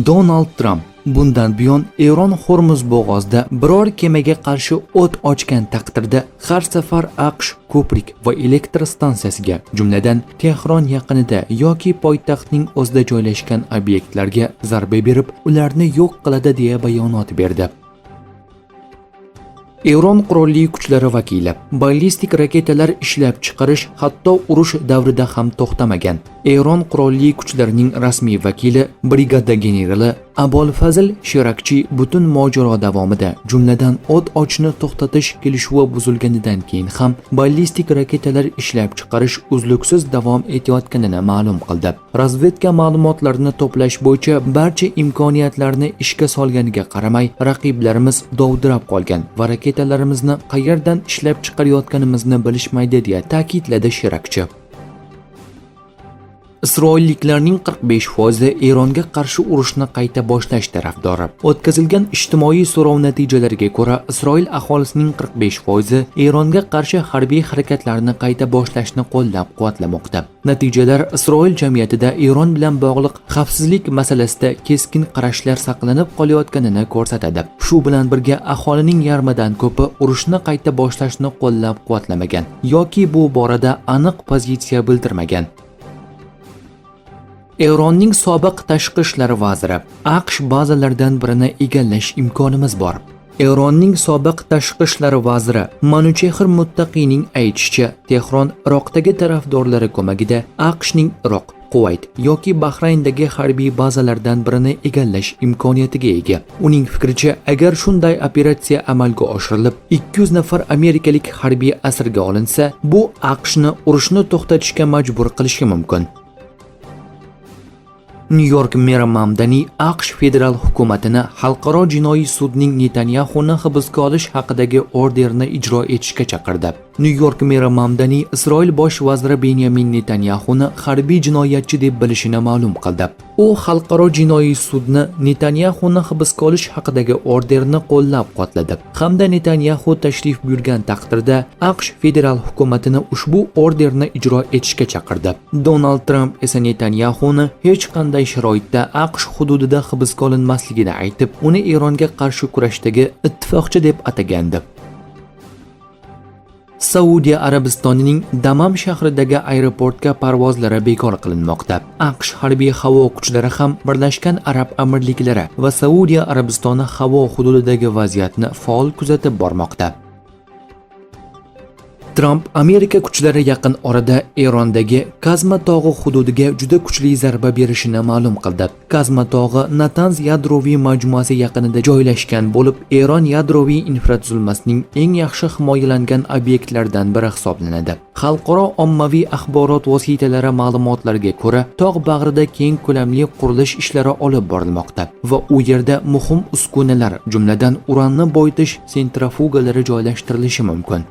Donald Tramp bundan buyon Eron Hormuz bo'g'ozida biror kemaga qarshi o't ochgan taqdirda har safar AQSh ko'prik va elektr stansiyasiga, jumladan Tehron yaqinida yoki poytaxtning o'zida joylashgan obyektlarga zarba berib, ularni yo'q qiladi, deya bayonot berdi. Eron qurolli kuchlari vakili: ballistik raketalar ishlab chiqarish hatto urush davrida ham to'xtamagan. Eron qurolli kuchlarining rasmiy vakili, brigada generali Abolfazl Shirakchi butun mojaro davomida, jumladan o't ochishni to'xtatish kelishuvi buzilganidan keyin ham ballistik raketalar ishlab chiqarish uzluksiz davom etayotganini ma'lum qildi. Razvedka ma'lumotlarini to'plash bo'yicha barcha imkoniyatlarni ishga solganiga qaramay, raqiblarimiz dovdirab qolgan va raketalarimizni qayerdan ishlab chiqarayotganimizni bilishmaydi, deya ta'kidladi Shirakchi. Isroilliklarning 45% Eronga qarshi urushni qayta boshlash tarafdori. O'tkazilgan ijtimoiy so'rov natijalariga ko'ra, Isroil aholisining 45% Eronga qarshi harbiy harakatlarni qayta boshlashni qo'llab-quvvatlamoqda. Natijalar Isroil jamiyatida Eron bilan bog'liq xavfsizlik masalasida keskin qarashlar saqlanib qolayotganini ko'rsatadi. Shu bilan birga, aholining yarmidan ko'pi urushni qayta boshlashni qo'llab-quvvatlamagan yoki bu borada aniq pozitsiya bildirmagan. Eronning sobiq tashqi ishlar vaziri: AQSh bazalaridan birini egallash imkonimiz bor. Eronning sobiq tashqi ishlar vaziri Manuchehr Muttaqiyning aytishicha, Tehron Iroqdagi tarafdorlari ko'magida AQShning Iroq, Quvayt yoki Bahrayndagi harbiy bazalardan birini egallash imkoniyatiga ega. Uning fikricha, agar shunday operatsiya amalga oshirilib, 200 nafar amerikalik harbiy asirga olinsa, bu AQShni urushni to'xtatishga majbur qilishi mumkin. Nyu-York meri Mamdani AQSh federal hukumatini Xalqaro jinoiy sudning Netanyaxuni hibsga olish haqidagi orderini ijro etishga chaqirdi. Nyu-York meri Mamdani Isroil bosh vaziri Benyamin Netanyaxuni harbiy jinoyatchi deb bilishini ma'lum qildi. U Xalqaro jinoiy sudni Netanyaxuni hibsga olish haqidagi orderni qo'llab-quvvatladi hamda Netanyaxu tashrif buyurgan taqdirda AQSh federal hukumatini ushbu orderni ijro etishga chaqirdi. Donald Tramp esa Netanyaxuni hech qanday sharoitda AQSh hududida hibsga olinmasligini aytib, uni Eronga qarshi kurashdagi ittifoqchi deb atagandi. Saudiya Arabistonining Damam shahridagi aeroportga parvozlari bekor qilinmoqda. AQSh harbiy havo kuchlari ham Birlashgan Arab Amirliklari va Saudiya Arabistoni havo hududidagi vaziyatni faol kuzatib bormoqda. Tramp Amerika kuchlari yaqin orada Erondagi Kazma tog'i hududiga juda kuchli zarba berishini ma'lum qildi. Kazma tog'i Natanz yadroviy majmuasi yaqinida joylashgan bo'lib, Eron yadroviy infratuzilmasining eng yaxshi himoyalangan obyektlaridan biri hisoblanadi. Xalqaro ommaviy axborot vositalari ma'lumotlariga ko'ra, tog' bag'rida keng ko'lamli qurilish ishlari olib borilmoqda va u yerda muhim uskunalar, jumladan uranni boyitish sentrifugalari joylashtirilishi mumkin.